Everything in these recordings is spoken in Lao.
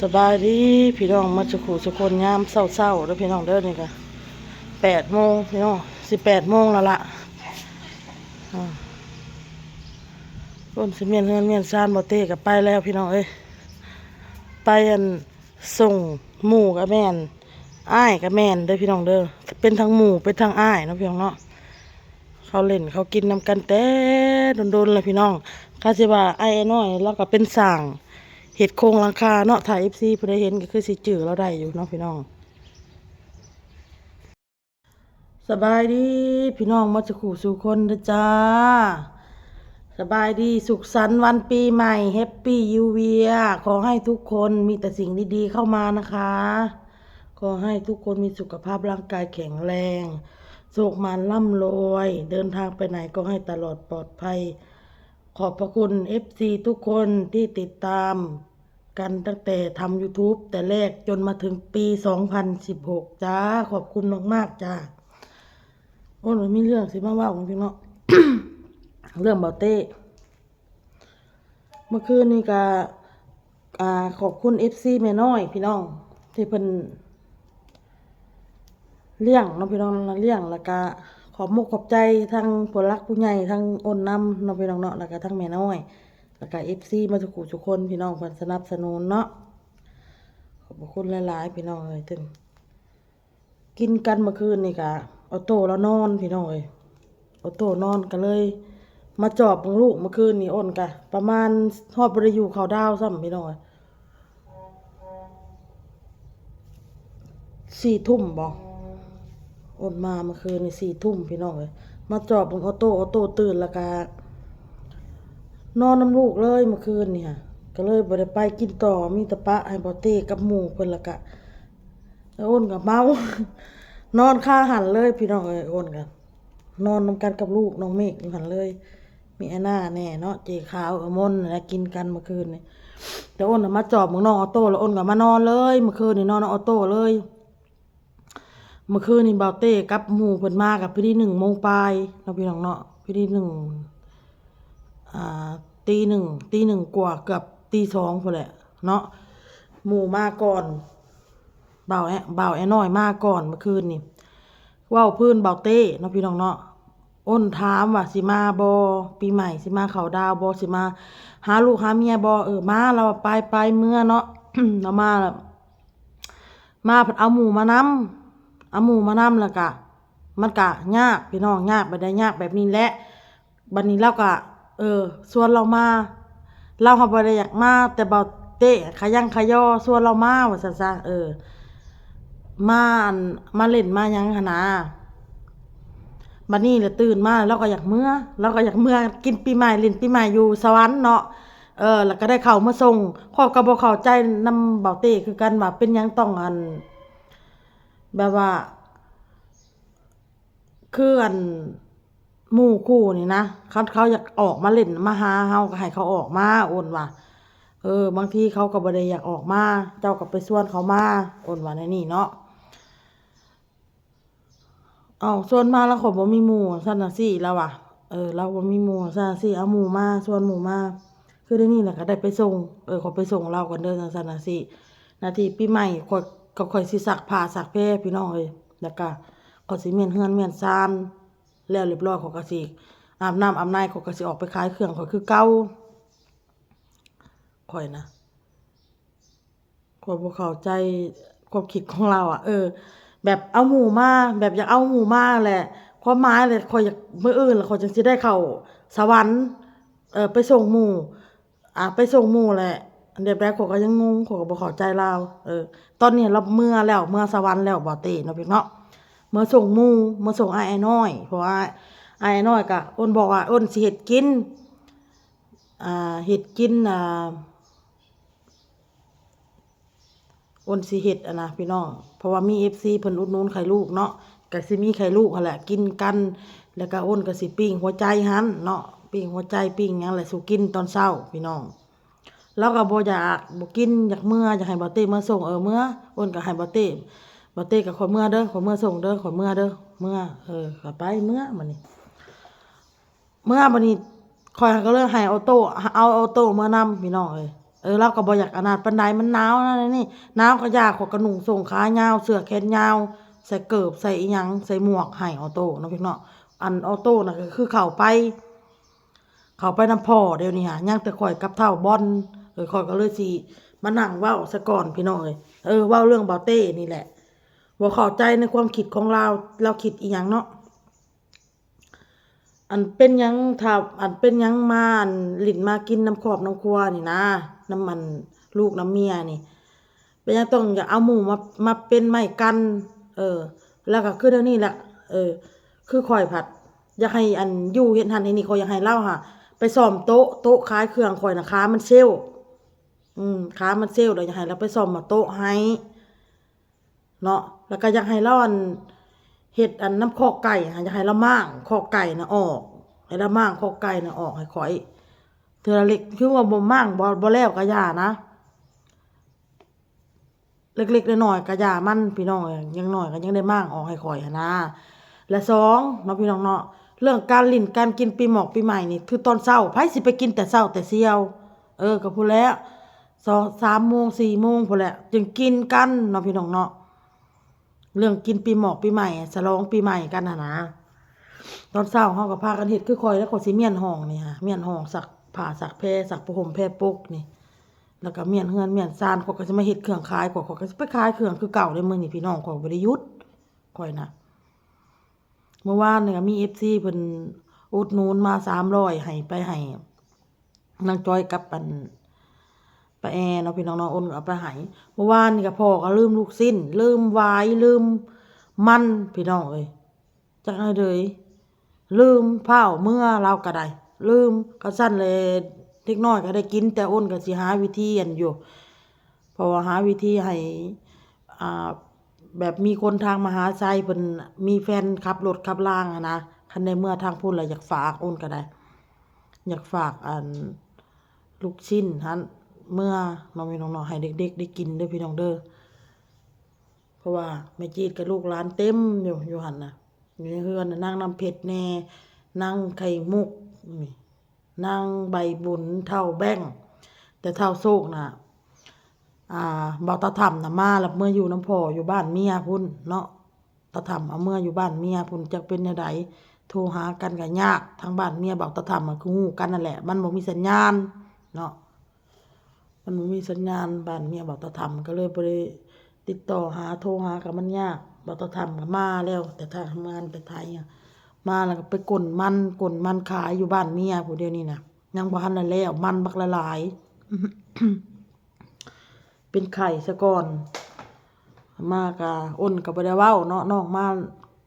ສະບາຍດີພີ່ນ້ອງໝົດສູ່ຄູ່ສູ່ຄົນ ຍາມເຊົ້າໆເດີພີ່ນ້ອງເດີ. ນີ້ກະແປດໂມງພີ່ນ້ອງ ຊິແປດໂມງແລ້ວລະ. ອາ ຄົນຊິມ້ຽນເຮືອນມ້ຽນຊານ ບໍ່ເຕກະໄປແລ້ວພີ່ນ້ອງເອີຍ. ໄປອັນ ສົ່ງໝູ່ກະແມ່ນ ອ້າຍກະແມ່ນເດີພີ່ນ້ອງເດີ. ເປັນທັງໝູ່ເປັນທັງອ້າຍເນາະພີ່ນ້ອງເນາະ. ເຂົາຫຼິ້ນເຂົາກິນນຳກັນແຕ່ດົນໆແລ້ວພີ່ນ້ອງ. ກະຊິວ່າອ້າຍນ້ອຍລາວກະເປັນຊ່າງເຮັດໂຄງຫຼັງຄາເນາະ. ຖ້າເອັຟຊີຜູ້ໃດເຫັນກະຄືຊິຈື່ລາວໄດ້ຢູ່ເນາະພີ່ນ້ອງ. ສະບາຍດີພີ່ນ້ອງໝົດສູ່ຄູ່ສູ່ຄົນເດີຈ້າ. ສະບາຍດີ ສຸກສັນວັນປີໃໝ່ Happy New Year. ຂໍໃຫ້ທຸກຄົນມີແຕ່ສິ່ງດີໆເຂົ້າມານະຄະ. ຂໍໃຫ້ທຸກຄົນມີສຸຂະພາບຮ່າງກາຍແຂງແຮງ ໂຊກໝານລ່ຳລວຍ ເດີນທາງໄປໃຫນກໍໃຫ້ຕະຫຼອດປອດໄພ. ຂອບພະຄຸນເອັຟຊີທຸກຄົນທີ່ຕິດຕາມກັນຕັ້ງແຕ່ທຳ YouTube ແຕ່ແລກຈົນມາເຖິງປີສອງພັນສິບຫົກ ຈ້າ. ຂອບຄຸນມາກໆ ຈ້າ. ໂອ້ ມີເລື່ອງຊິມາເວົ້າເນາະ ເລື່ອງບໍ່ເຕ. ເມື່ອຄືນນີ້ກະ ອາ ຂອບຄຸນເອັຟຊີແມ່ນ້ອຍພີ່ນ້ອງ ທີ່ເພິ່ນລ້ຽງເນາະພີ່ນ້ອງ ລ້ຽງ ແລ້ວກະຂອບມຸກຂອບໃຈທັງຜູ້ຫຼັກຜູ້ໃຫຍ່ ທັງໂອນນຳເນາະພີ່ນ້ອງເນາະ ແລ້ວກະທັງແມ່ນ້ອຍ ແລ້ວກະເອັຟຊີໝົດສູ່ຄູ່ສູ່ຄົນພີ່ນ້ອງ ເພິ່ນສະໜັບສະໜູນເນາະ. ຂອບພະຄຸນຫຼາຍໆ ພີ່ນ້ອງເອີຍ. ກິນກັນເມື່ອຄືນນີ້ກະ ໂອໂຕ້ລາວນອນພີ່ນ້ອງເອີຍ ໂອໂຕ້ນອນ ກະເລີຍມາຈອບເບິ່ງລູກເມື່ອຄືນນີ້. ໂອນກະປະມານຮອດບໍ່ໄດ້ຢູ່ເຂົ້າດາວຊ້ຳພີ່ນ້ອງເອີຍ ສີ່ທຸ່ມບໍ ໂອນມາເມື່ອຄືນນີ້ສີ່ທຸ່ມພີ່ນ້ອງເອີຍ. ມາຈອບເບິ່ງໂອໂຕ້ ໂອໂຕ້ຕື່ນ ແລ້ວກະນອນນຳລູກເລີຍເມື່ອຄືນນີ້ຫະ ກະເລີຍບໍ່ໄດ້ໄປກິນຕໍ່ ມີແຕ່ປະໃຫ້ບໍ່ເຕກັບໝູ່ເພິ່ນ ແລ້ວກະ ໂອນກະເມົາ ນອນຄາຫັ້ນເລີຍພີ່ນ້ອງເອີຍ. ໂອນກະນອນນຳກັນກັບລູກນ້ອງເມກຢູ່ຫັ້ນເລີຍ ມີອານາແດ່ເນາະ ເຈຂາວ ເອື້ອຍມົນ ແລະ ກິນກັນເມື່ອຄືນນີ້. ແຕ່ໂອນນະມາຈອບເບິ່ງນ້ອງໂອໂຕ້ ແລ້ວໂອນກະມານອນເລີຍ ເມື່ອຄືນນີ້ນອນນຳໂອໂຕ້ເລີຍ. ເມື່ອຄືນນີ້ບ່າວເຕ້ກັບໝູ່ເພິ່ນມາກະພໍດີໜຶ່ງໂມງປາຍເນາະພີ່ນ້ອງເນາະ ພໍດີໜຶ່ງ ອາ ຕີໜຶ່ງ ຕີໜຶ່ງກວ່າ ເກືອບຕີສອງພຸ້ນແຫຼະເນາະ. ໝູ່ມາກ່ອນ ບ່າວແອ ບ່າວແອນ້ອຍມາກ່ອນເມື່ອຄືນນີ້ ເວົ້າພື້ນບ່າວເຕ້ເນາະພີ່ນ້ອງເນາະ. ໂອນຖາມວ່າຊິມາບໍ່ ປີໃໝ່ຊິມາເຂົ້າດາວບໍ່ ຊິມາຫາລູກຫາເມຍບໍ່. ເອີ ມາ ລາວວ່າໄປ ໄປ ເມືອເນາະ ລາວມາ ມາພັດເອົາໝູ່ມານຳ ເອົາໝູ່ມານຳ ແລ້ວກະ ມັນກະຍາກພີ່ນ້ອງ ຍາກແບບໃດ ຍາກແບບນີ້ແຫຼະ. ບັດນີ້ລາວກະ ເອີ ຊວນລາວມາ ລາວຫາກບໍ່ໄດ້ຢາກມາ ແຕ່ບ່າວເຕ້ຂະຍັງຂະຍໍຊວນລາວມາວ່າຊັ້ນຊະ. ເອີ ມາ ອັນ ມາຫຼິ້ນມາຫຍັງຫັ້ນນາ. ບັດນີ້ລະຕື່ນມາລາວກະຢາກເມືອ ລາວກະຢາກເມືອກິນປີໃໝ່ ຫຼິ້ນປີໃໝ່ຢູ່ສະຫວັນເນາະ. ເອີ ລະກະໄດ້ເຂົ້າມາສົ່ງ ຂ້ອຍກະບໍ່ເຂົ້າໃຈນຳບ່າວເຕ້ຄືກັນວ່າເປັນຫຍັງຕ້ອງ ອັນ ແບບວ່າ ຄື ອັນ ໝູ່ຄູ່ນີ້ນະ ຄັນເຂົາຢາກອອກມາຫຼິ້ນມາຫາເຮົາກະໃຫ້ເຂົາອອກມາ ໂອນວ່າ. ເອີ ບາງທີເຂົາກະບໍ່ໄດ້ຢາກອອກມາ ເຈົ້າກະໄປຊວນເຂົາມາ ໂອນວ່າແນວນີ້ເນາະ. ເອົ້າ ຊວນມາລະຂ້ອຍບໍ່ມີໝູ່ຊັ້ນຈັ່ງຊີ້ລະວ່າ. ເອີ ລາວບໍ່ມີໝູ່ຊັ້ນຈັ່ງຊີ້ ເອົາໝູ່ມາ ຊວນໝູ່ມາ. ຄືດຽວນີ້ລະກະໄດ້ໄປສົ່ງ ເອີ ຂໍໄປສົ່ງລາວກ່ອນເດີ ຈັ່ງຊັ້ນຈັ່ງຊີ້. ໜ້າທີ່ປີໃໝ່ຂ້ອຍ ກະຂ້ອຍຊິຊັກຜ້າຊັກແພພີ່ນ້ອງເອີຍ ລະກະຂ້ອຍຊິມ້ຽນເຮືອນມ້ຽນຊານ ແລ້ວລຽບລ້ອຍ ຂ້ອຍກະຊິອາບນ້ຳອາບໃນ ຂ້ອຍກະຊິອອກໄປຂາຍເຄື່ອງຂ້ອຍຄືເກົ່າ. ຂ້ອຍນະ ຂ້ອຍບໍ່ເຂົ້າໃຈຄວາມຄິດຂອງລາວອະ. ເອີ ແບບເອົາໝູ່ມາ ແບບຢາກເອົາໝູ່ມາແຫຼະ ຄວາມໝາຍແຫຼະ ຂ້ອຍຢາກ ມື້ອື່ນລະຂ້ອຍຈັ່ງຊິໄດ້ເຂົ້າສະຫວັນ. ເອີ ໄປສົ່ງໝູ່ ອາ ໄປສົ່ງໝູ່ແຫຼະ ແບບໃດ ຂ້ອຍກະຍັງງົງ ຂ້ອຍກະບໍ່ເຂົ້າໃຈລາວ. ເອີ ຕອນນີ້ລາວເມືອແລ້ວ ເມືອສະຫວັນແລ້ວ ບໍ່ເຕເນາະ ພີ່ນ້ອງເນາະ. ເມືອສົ່ງໝູ່ ເມືອສົ່ງອ້າຍ ອ້າຍນ້ອຍ ເພາະວ່າອ້າຍ ອ້າຍນ້ອຍກະ ໂອນບອກວ່າ ໂອນຊິເຮັດກິນ ອາ ເຮັດກິນ ອາ ໂອນຊິເຮັດ ອັນນະ ພີ່ນ້ອງ ເພາະວ່າມີເອັຟຊີເພິ່ນອຸດໜູນໄຂ່ລູກເນາະ ກະຊິມີໄຂ່ລູກຫັ້ນແຫຼະກິນກັນ ແລ້ວກະໂອນກະຊິປີ້ງຫົວໃຈຫັ້ນເນາະ ປີ້ງຫົວໃຈປີ້ງຫຍັງແຫຼະສູ່ກິນຕອນເຊົ້າ ພີ່ນ້ອງ. ລາວກະບໍ່ຢາກ ບໍ່ກິນ ຢາກເມືອ ຢາກໃຫ້ບ່າວເຕ້ເມືອສົ່ງ. ເອີ ເມືອ ໂອນກະໃຫ້ບ່າວເຕ້ ບ່າວເຕ້ກະຂ້ອຍເມືອເດີ ຂ້ອຍເມືອສົ່ງເດີ ຂ້ອຍເມືອເດີ ເມືອ. ເອີ ກະໄປ ເມືອ ບາດນີ້ ເມືອ ບາດນີ້ ຂ້ອຍກະເລີຍໃຫ້ໂອໂຕ້ ເອົາໂອໂຕ້ເມືອນຳ ພີ່ນ້ອງເອີຍ. ເອີ ລາວກໍບໍ່ຢາກອັນນັ້ນປານໃດ ມັນໜາວນັ້ນນີ້ ໜາວກໍຢ່າ ຂ້ອຍກໍນຸ່ງສົ້ງຂາຍາວ ເສື້ອແຂນຍາວ ໃສ່ເກີບ ໃສ່ອີ່ຫຍັງ ໃສ່ໝວກໃຫ້ອໍໂຕ້ເນາະ ພີ່ນ້ອງເນາະ. ອັນອໍໂຕ້ນະກໍຄືເຂົ້າໄປ ເຂົ້າໄປນຳພໍ່ດຽວນີ້ຫາ ຍັງແຕ່ຂ້ອຍກັບທ້າວບອນ. ເອີ ຂ້ອຍກໍເລີຍຊິມານັ່ງເວົ້າຊະກ່ອນ ພີ່ນ້ອງເອີຍ. ເອີ ເວົ້າເລື່ອງບ່າວເຕ້ນີ້ແຫຼະ ບໍ່ເຂົ້າໃຈໃນຄວາມຄິດຂອງລາວ ລາວຄິດອີ່ຫຍັງເນາະ. ອັນເປັນຫຍັງ ຖ້າ ອັນເປັນຫຍັງມາ ອັນຫຼິ້ນມາກິນນຳຄອບນຳຄົວນີ້ນະ ນຳອັນລູກນຳເມຍນີ້ ເປັນຫຍັງຕ້ອງຢາກເອົາໝູ່ມາ ມາເປັນໄມ້ກັນ? ເອີ ແລ້ວກໍຄືແນວນີ້ແຫຼະ ເອີ ຄືຂ້ອຍພັດຢາກໃຫ້ອັນຢູ່ເຮັດຫັ້ນເຮັດນີ້ ຂ້ອຍຢາກໃຫ້ລາວຫາໄປສ້ອມໂຕະ ໂຕະຂາຍເຄື່ອງຂ້ອຍນະ ຂາມັນເຊວ ອືມ ຂາມັນເຊວ ແລ້ວຢາກໃຫ້ລາວໄປສ້ອມໂຕະໃຫ້ ເນາະ ແລ້ວກໍຢາກໃຫ້ລາວ ອັນ ເຮັດ ອັນ ນຳຄອກໄກ່ ຢາກໃຫ້ລາວມ້າງຄອກໄກ່ນະອອກ ໃຫ້ລາວມ້າງຄອກໄກ່ນະອອກໃຫ້ຂ້ອຍເທື່ອລະເລັກ ຄືວ່າບໍ່ມ້າງ ບໍ່ ບໍ່ແລ້ວກໍຢ່ານະ ເລັກໆນ້ອຍໆກໍຢ່າມັນ ພີ່ນ້ອງເອີຍ ຢ່າງໜ້ອຍກໍຍັງໄດ້ມ້າງອອກໃຫ້ຂ້ອຍຫັ້ນນາ. ແລະສອງເນາະ ພີ່ນ້ອງເນາະ ເລື່ອງການຫຼິ້ນການກິນປີໝອກປີໃໝ່ນີ້ ຄືຕອນເຊົ້າ ໃຜຊິໄປກິນແຕ່ເຊົ້າແຕ່ສ່ຽວ? ເອີ ກໍພຸ້ນແຫຼະ ສອງ ສາມໂມງ ສີ່ໂມງພຸ້ນແຫຼະ ຈຶ່ງກິນກັນເນາະ ພີ່ນ້ອງເນາະ. ເລື່ອງກິນປີໝອກປີໃໝ່ ສະຫຼອງປີໃໝ່ກັນຫັ້ນນະ ຕອນເຊົ້າເຮົາກໍພາກັນເຮັດ ຄືຂ້ອຍແລ້ວ ຂ້ອຍຊິມ້ຽນຫ້ອງນີ້ຫາ ມ້ຽນຫ້ອງ ຊັກຜ້າຊັກແພ ຊັກຜ້າຫົ່ມແພປົກນີ້ ແລ້ວກໍມ້ຽນເຮືອນມ້ຽນຊານ ຂ້ອຍກໍຊິມາເຮັດເຄື່ອງຂາຍ ຂ້ອຍ ຂ້ອຍກໍຊິໄປຂາຍເຄື່ອງຄືເກົ່າເດ້. ມື້ນີ້ພີ່ນ້ອງ ຂ້ອຍບໍ່ໄດ້ຢຸດ ຂ້ອຍນະ ມື້ວານນີ້ກໍມີເອັຟຊີເພິ່ນອຸດໜູນມາສາມຮ້ອຍ ໃຫ້ໄປໃຫ້ ນາງຈ້ອຍກັບອັນປ້າແອເນາະ ພີ່ນ້ອງເນາະ ໂອນເອົາໄປໃຫ້. ເມື່ອວານນີ້ກໍພໍ່ກໍລືມລູກຊີ້ນ ລືມຫວາຍ ລືມມັນ ພີ່ນ້ອງເອີຍ ຈັກແນວໃດ ລືມ ຟ້າວເມືອ ລາວກໍໄດ້ລືມ. ຄັນຊັ້ນແຫຼະ ເດັກນ້ອຍກໍໄດ້ກິນ ແຕ່ໂອນກໍຊິຫາວິທີອັນຢູ່ ເພາະວ່າຫາວິທີໃຫ້ ອ່າ ແບບມີຄົນທາງມະຫາໄຊເພິ່ນມີແຟນຂັບລົດຂັບລາງຫັ້ນນະ ຄັນໄດ້ເມືອທາງພຸ້ນລະ ຢາກຝາກ ໂອນກໍໄດ້ ຢາກຝາກອັນລູກຊີ້ນຫັ້ນເມືອເນາະ ພີ່ນ້ອງເນາະ ໃຫ້ເດັກໆໄດ້ກິນເດີ ພີ່ນ້ອງເດີ. ເພາະວ່າແມ່ຈີດກັບລູກຫຼານເຕັມຢູ່ ຢູ່ຫັ້ນນະ ຢູ່ໃນເຮືອນນະ ນາງນ້ຳເພັດແດ່ ນາງໄຂ່ມຸກ ນີ້ ນາງໃບບຸນ ທ້າວແບັງ ແຕ່ທ້າວໂຊກນະ ອ່າ ບ່າວຕາຖໍ້ານະມາ ແລ້ວເມືອຢູ່ນຳພໍ່ຢູ່ບ້ານເມຍພຸ້ນເນາະ. ຕາຖໍ້າເອົາເມືອຢູ່ບ້ານເມຍພຸ້ນ ຈັກເປັນແນວໃດ ໂທຫາກັນກໍຍາກ ທາງບ້ານເມຍບ່າວຕາຖໍ້າກໍຄືຮູ້ກັນນັ້ນແຫຼະ ມັນບໍ່ມີສັນຍານເນາະ ມັນບໍ່ມີສັນຍານ ບ້ານເມຍບ່າວຕາຖໍ້າ ກໍເລີຍບໍ່ໄດ້ຕິດຕໍ່ຫາ ໂທຫາກໍມັນຍາກ. ບ່າວຕາຖໍ້າກໍມາແລ້ວ ແຕ່ທຳງານແຕ່ໄທ ມາແລ້ວກໍໄປກົນມັນ ກົນມັນຂາຍຢູ່ບ້ານເມຍພຸ້ນ ດຽວນີ້ນະ ຍັງບໍ່ທັນໄດ້ແລ້ວ ມັນບັກຫຼາຍໆ ເປັນໄຂ້ຊະກ່ອນ. ມາກະ ໂອນກໍບໍ່ໄດ້ເວົ້າເນາະ ນ້ອງມາ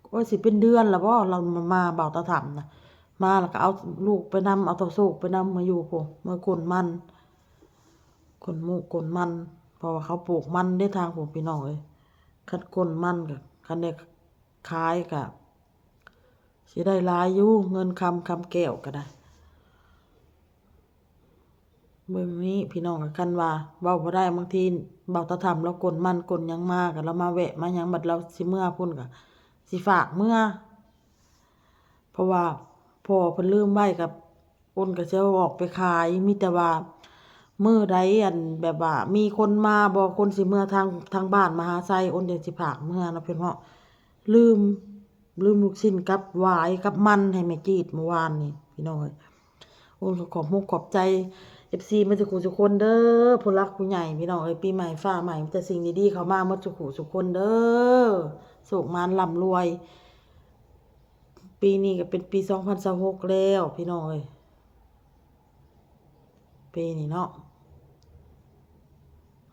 ໂອ້ຍ ຊິເປັນເດືອນລະບໍ່ ລາວມາ ບ່າວຕາຖໍ້ານະ ມາແລ້ວກໍເອົາລູກໄປນຳ ເອົາທ້າວໂຊກໄປນຳ ມາຢູ່ພຸ້ນ ມາກົນມັນ ກົນໝູກກົນມັນ ເພາະວ່າເຂົາປູກມັນເດ້ທາງພຸ້ນ ພີ່ນ້ອງເອີຍ. ຄັນກົນມັນກໍ ຄັນໄດ້ຂາຍກໍຊິໄດ້ຫຼາຍຢູ່ ເງິນຄຳ ຄຳແກ້ວກໍໄດ້. ເບິ່ງນີ້ພີ່ນ້ອງ ຄັນວ່າເວົ້າບໍ່ໄດ້ ບາງທີບ່າວຕາຖໍ້າລາວກົນມັນກົນຫຍັງມາ ກໍລາວມາແວະມາຫຍັງ ບັດລາວຊິເມືອພຸ້ນກໍຊິຝາກເມືອ ເພາະວ່າພໍ່ເພິ່ນລືມໄວ້ ກັບໂອນກໍຊິເອົາອອກໄປຂາຍ. ມີແຕ່ວ່າມື້ໃດ ອັນ ແບບວ່າມີຄົນມາບໍ່ ຄົນຊິເມືອທາງ ທາງບ້ານມະຫາໄຊ ໂອນຈັ່ງຊິຝາກເມືອເນາະ ພີ່ນ້ອງເນາະ. ລືມ ລືມລູກຊີ້ນກັບຫວາຍກັບມັນໃຫ້ແມ່ຈີດມື້ວານນີ້ ພີ່ນ້ອງເອີຍ. ໂອ້ຍ ຂອບມຸກຂອບໃຈເອັຟຊີໝົດທຸກຜູ້ທຸກຄົນເດີ ຜູ້ຫຼັກຜູ້ໃຫຍ່ ພີ່ນ້ອງເອີຍ. ປີໃໝ່ຟ້າໃໝ່ ມີແຕ່ສິ່ງດີໆເຂົ້າມາໝົດທຸກຜູ້ທຸກຄົນເດີ ໂຊກໝານລ່ຳລວຍ. ປີນີ້ກໍເປັນປີສອງພັນຊາວຫົກແລ້ວ ພີ່ນ້ອງເອີຍ. ປີນີ້ເນາະ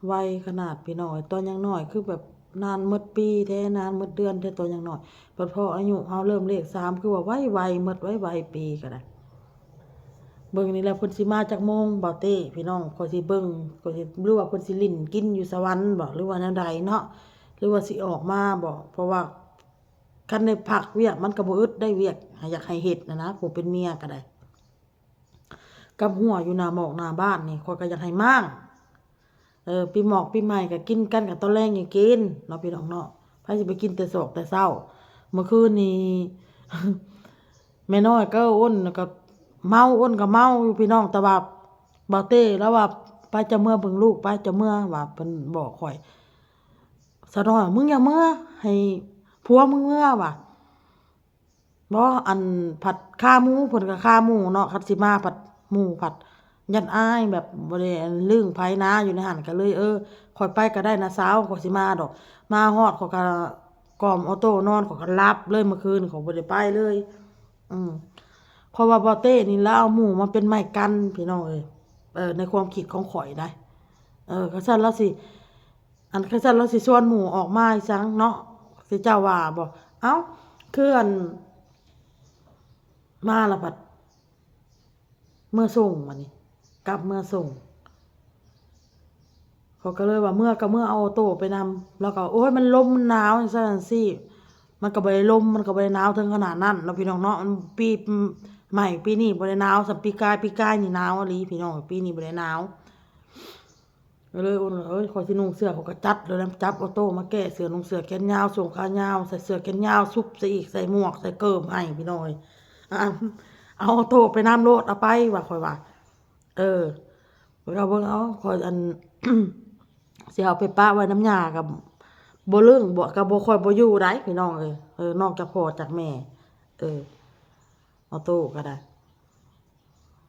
ໄວຂະໜາດພີ່ນ້ອງເອີຍ ຕອນຍັງນ້ອຍຄືແບບນານໝົດປີແທ້ ນານໝົດເດືອນແທ້ ຕອນຍັງນ້ອຍ. ບັດພໍອາຍຸເຮົາເລີ່ມເລກສາມ ຄືວ່າໄວໆ ໝົດໄວໆ ປີກໍໄດ້. ເບິ່ງນີ້ແຫຼະ ເພິ່ນຊິມາຈັກໂມງ ບ່າວເຕ້ ພີ່ນ້ອງ ຂ້ອຍຊິເບິ່ງ ຂ້ອຍຊິ ຫຼືວ່າເພິ່ນຊິຫຼິ້ນກິນຢູ່ສະຫວັນບໍ ຫຼືວ່າແນວໃດເນາະ ຫຼືວ່າຊິອອກມາບໍ. ເພາະວ່າຄັນໄດ້ພັກວຽກ ມັນກໍບໍ່ອຶດໄດ້ວຽກ ຢາກໃຫ້ເຮັດຫັ້ນນະ ຜູ້ເປັນເມຍກໍໄດ້. ກັບຮົ້ວຢູ່ໜ້າໝອກໜ້າບ້ານນີ້ ຂ້ອຍກໍຢາກໃຫ້ມ້າງ. ເອີ ປີໝອກປີໃໝ່ກໍກິນກັນ ກໍຕອນແລງຍັງກິນເນາະ ພີ່ນ້ອງເນາະ. ໃຜຊິໄປກິນແຕ່ສອກແຕ່ເຊົ້າ. ເມື່ອຄືນນີ້ ແມ່ນ້ອຍກໍອ້ນ ກໍເມົາ ອ້ນກໍເມົາຢູ່ ພີ່ນ້ອງ. ແຕ່ວ່າບ່າວເຕ້ລາວວ່າ ໄປ ເຈົ້າເມືອເບິ່ງລູກໄປ ເຈົ້າເມືອ ວ່າເພິ່ນບອກຂ້ອຍ. ສາວນ້ອຍວ່າ ມຶງຢ່າເມືອ ໃຫ້ຜົວມຶງເມືອ ວ່າ. ບໍ່ ອັນພັດຄາໝູ່ ເພິ່ນກໍຄາໝູ່ເນາະ ຄັນຊິມາພັດໝູ່ພັດຢ້ານອາຍ ແບບບໍ່ໄດ້ອັນລຶ້ງໃຜນະ ຢູ່ໃນຫັ້ນ ກໍເລີຍ ເອີ ຂ້ອຍໄປກໍໄດ້ນະສາວ ຂ້ອຍຊິມາດອກ. ມາຮອດຂ້ອຍກໍກອມອໍໂຕ້ນອນ ຂ້ອຍກໍຫຼັບເລີຍ ມື້ຄືນຂ້ອຍບໍ່ໄດ້ໄປເລີຍ. ອືມ ເພາະວ່າບໍ່ເຕ້ນີ້ລາວເອົາໝູ່ມາເປັນໄມ້ກັນ ພີ່ນ້ອງເອີຍ ເອີ ໃນຄວາມຄິດຂອງຂ້ອຍນະ ເອີ ຄັນຊັ້ນລາວຊິ ອັນ ຄັນຊັ້ນລາວຊິຊວນໝູ່ອອກມາອີ່ສັງເນາະ ຊິເຈົ້າວ່າບໍ່? ເອົ້າ ຄືອັນ ມາລະບັດເມືອສົ່ງ ບາດນີ້ກັບເມືອສົ່ງ ເຂົາກໍເລີຍວ່າ ເມືອກໍເມືອເອົາອໍໂຕ້ໄປນຳ ລາວກໍ ໂອ້ຍ ມັນລົມ ມັນໜາວ ຈັ່ງຊັ້ນຈັ່ງຊີ້. ມັນກໍບໍ່ໄດ້ລົມ ມັນກໍບໍ່ໄດ້ໜາວເຖິງຂະໜາດນັ້ນເນາະ ພີ່ນ້ອງເນາະ. ມັນປີ ໃໝ່ປີນີ້ບໍ່ໄດ້ໜາວສ່ຳປີກາຍ ປີກາຍນີ້ໜາວອີ່ຫຼີ ພີ່ນ້ອງ ປີນີ້ບໍ່ໄດ້ໜາວ. ກໍເລີຍໂອ້ນວ່າ ເອີຍ ຂ້ອຍຊິນຸ່ງເສື້ອ ຂ້ອຍກໍຈັດເລີຍນະ ຈັບອໍໂຕ້ມາແກ້ເສື້ອ ນຸ່ງເສື້ອແຂນຍາວ ສົ້ງຂາຍາວ ໃສ່ເສື້ອແຂນຍາວ ຊຸບໃສ່ອີກ ໃສ່ໝວກ ໃສ່ເກີບໃຫ້ ພີ່ນ້ອງເອີຍ. ອາ ເອົາອໍໂຕ້ໄປນຳໂລດ ເອົາໄປວ່າ ຂ້ອຍວ່າ ເອີ ຂ້ອຍກໍເບິ່ງເອົາ ຂ້ອຍ ອັນ ຊິເອົາໄປປະໄວ້ນຳຍ່າກໍບໍ່ເລີ້ງ ບໍ່ ກໍບໍ່ຄ່ອຍບໍ່ຢູ່ໃດ໋ ພີ່ນ້ອງເອີຍ. ເອີ ນອກຈາກພໍ່ຈາກແມ່ ເອີ ອໍໂຕ້ກໍໄດ້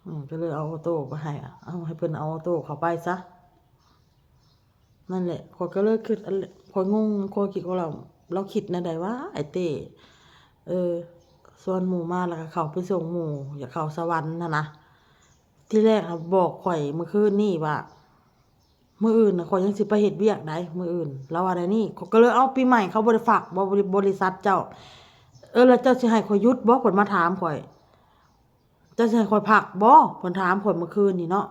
ອືມ ກໍເລີຍເອົາອໍໂຕ້ໄປໃຫ້ ເອົາ ໃຫ້ເພິ່ນເອົາອໍໂຕ້ເຂົ້າໄປຊະ. ນັ້ນແຫຼະ ຂ້ອຍກໍເລີຍຄິດ ອັນ ຂ້ອຍງົງ ຂ້ອຍຄິດວ່າລາວ ລາວຄິດແນວໃດວະ ອ້າຍເຕ້ ເອີ ຊວນໝູ່ມາ ແລ້ວກໍເຂົ້າໄປສົ່ງໝູ່ ຢາກເຂົ້າສະຫວັນຫັ້ນນະ. ທີແລກນະບອກຂ້ອຍມື້ຄືນນີ້ວ່າ ມື້ອື່ນນະຂ້ອຍຍັງຊິໄປເຮັດວຽກໃດ໋ ມື້ອື່ນ ລາວວ່າແນວນີ້. ຂ້ອຍກໍເລີຍ ເອົ້າ ປີໃໝ່ເຂົາບໍ່ໄດ້ຝາກບໍ່ ບໍລິ ບໍລິສັດເຈົ້າ? ເອີ ແລ້ວເຈົ້າຊິໃຫ້ຂ້ອຍຢຸດບໍ່? ເພິ່ນມາຖາມຂ້ອຍ ເຈົ້າຊິໃຫ້ຂ້ອຍພັກບໍ່? ເພິ່ນຖາມຂ້ອຍມື້ຄືນນີ້ເນາະ.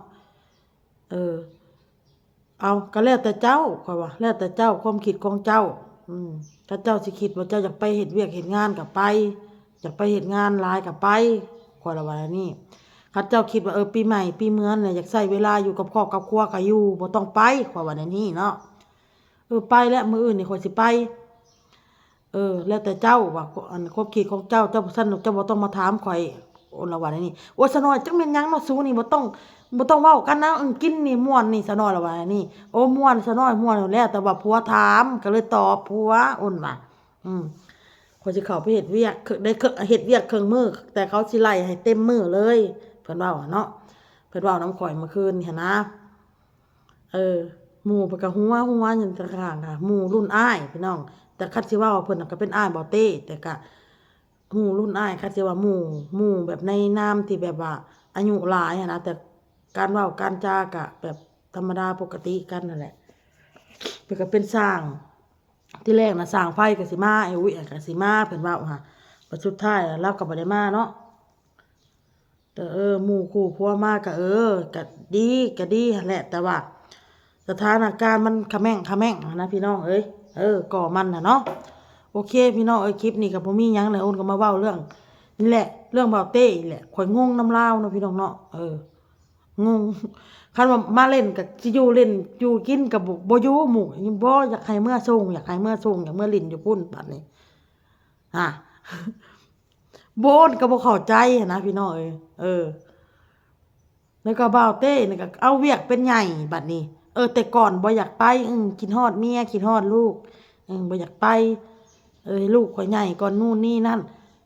ເອີ ເອົາ ກໍແລ້ວແຕ່ເຈົ້າ ຂ້ອຍວ່າ ແລ້ວແຕ່ເຈົ້າ ຄວາມຄິດຂອງເຈົ້າ. ອືມ ຄັນເຈົ້າຊິຄິດວ່າເຈົ້າຢາກໄປເຮັດວຽກເຮັດງານກໍໄປ ຢາກໄປເຮັດງານຫຼາຍກໍໄປ ຂ້ອຍລະວ່າແນວນີ້. ຄັນເຈົ້າຄິດວ່າ ເອີ ປີໃໝ່ປີເມືອນນະ ຢາກໃຊ້ເວລາຢູ່ກັບຄອບກັບຄົວກໍຢູ່ ບໍ່ຕ້ອງໄປ ຂ້ອຍວ່າແນວນີ້ເນາະ. ເອີ ໄປແລ້ວ ມື້ອື່ນນີ້ຂ້ອຍຊິໄປ. ເອີ ແລ້ວແຕ່ເຈົ້າວ່າ ອັນ ຄວາມຄິດຂອງເຈົ້າ ເຈົ້າບໍ່ຊັ້ນ ເຈົ້າບໍ່ຕ້ອງມາຖາມຂ້ອຍ ໂອ້ ລາວວ່າແນວນີ້. ໂອ້ຍ ສາວນ້ອຍ ຈັກແມ່ນຫຍັງເນາະ ສູນີ້ ບໍ່ຕ້ອງ ບໍ່ຕ້ອງເວົ້າກັນນະ ເອີ ກິນນີ້ ມ່ວນນີ້ ສາວນ້ອຍ ລາວວ່າແນວນີ້. ໂອ້ ມ່ວນ ສາວນ້ອຍ ມ່ວນ ແລ້ວແຕ່ວ່າຜົວຖາມ ກໍເລີຍຕອບຜົວ ໂອ້ນວ່າ. ອືມ ຂ້ອຍຊິເຂົ້າໄປເຮັດວຽກ ໄດ້ເຮັດວຽກເຄິ່ງມື້ ແຕ່ເຂົາຊິໄລ່ໃຫ້ເຕັມມື້ເລີຍ ເພິ່ນເວົ້າຫັ້ນເນາະ ເພິ່ນເວົ້ານຳຂ້ອຍມື້ຄືນນີ້ຫັ້ນນະ. ເອີ ໝູ່ເພິ່ນກໍຫົວ ຫົວຢູ່ຕ່າງຫາກ ໝູ່ລຸ້ນອ້າຍ ພີ່ນ້ອງ. ແຕ່ຄັນຊິເວົ້າເພິ່ນນະກໍເປັນອ້າຍບໍ່ເຕ້ ແຕ່ກະໝູ່ລຸ້ນອ້າຍ ຄັນຊິວ່າໝູ່ ໝູ່ແບບໃນນາມທີ່ແບບວ່າອາຍຸຫຼາຍຫັ້ນນະ ແຕ່ການເວົ້າການຈາກະແບບທຳມະດາປົກກະຕິກັນຫັ້ນແຫຼະ. ເພິ່ນກໍເປັນຊ່າງ ທີແລກນະ ຊ່າງໄຟກໍຊິມາ ໄອ້ອຸ້ຍກໍຊິມາ ເພິ່ນເວົ້າຫາ ບັດສຸດທ້າຍລາວກໍບໍ່ໄດ້ມາເນາະ. ກໍ ເອີ ໝູ່ຄູ່ຜົວມາກໍ ເອີ ກໍດີ ກໍດີຫັ້ນແຫຼະ ແຕ່ວ່າສະຖານະການມັນຂະແໝ້ງຂະແໝ້ງຫັ້ນນະ ພີ່ນ້ອງເອີຍ. ເອີ ກໍມັນນະເນາະ. ໂອເຄ ພີ່ນ້ອງເອີຍ ຄລິບນີ້ກໍບໍ່ມີຫຍັງແຫຼະ ໂອ້ນກໍມາເວົ້າເລື່ອງນີ້ແຫຼະ ເລື່ອງບ່າວເຕ້ນີ້ແຫຼະ. ຂ້ອຍງົງນຳລາວເນາະ ພີ່ນ້ອງເນາະ ເອີ ງົງ. ຄັນວ່າມາຫຼິ້ນກໍຊິຢູ່ຫຼິ້ນຢູ່ກິນກໍບໍ່ ບໍ່ຢູ່ໝູ່ ບໍ່ ຢາກໃຫ້ເມືອສົ່ງ ຢາກໃຫ້ເມືອສົ່ງ ຢາກເມືອຫຼິ້ນຢູ່ພຸ້ນ ບັດນີ້ ອາ ໂອ້ນກໍບໍ່ເຂົ້າໃຈຫັ້ນນະ ພີ່ນ້ອງເອີຍ. ເອີ ແລ້ວກໍບ່າວເຕ້ນີ້ກໍເອົາວຽກເປັນໃຫຍ່ບັດນີ້. ເອີ ແຕ່ກ່ອນບໍ່ຢາກໄປ ອືມ ຄິດຮອດເມຍ ຄິດຮອດລູກ ອືມ ບໍ່ຢາກໄປ ເອີ ໃຫ້ລູກຂ້ອຍໃຫຍ່ກ່ອນ ນູ້ນນີ້ນັ້ນ.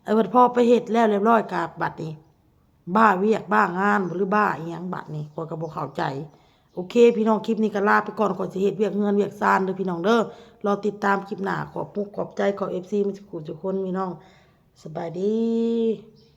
ເອີ ບັດພໍໄປເຮັດແລ້ວລຽບຮ້ອຍກໍບັດນີ້ ບ້າວຽກບ້າງານບໍ່ ຫຼືບ້າອີ່ຫຍັງບັດນີ້ ຂ້ອຍກໍບໍ່ເຂົ້າໃຈ. ໂອເຄ ພີ່ນ້ອງ ຄລິບນີ້ກໍລາໄປກ່ອນ ຂ້ອຍຊິເຮັດວຽກເຮືອນວຽກຊານເດີ ພີ່ນ້ອງເດີ. ລໍຕິດຕາມຄລິບໜ້າ. ຂອບມຸກຂອບໃຈຂອງເອັຟຊີໝົດທຸກຜູ້ທຸກຄົນ ພີ່ນ້ອງ ສະບາຍດີ.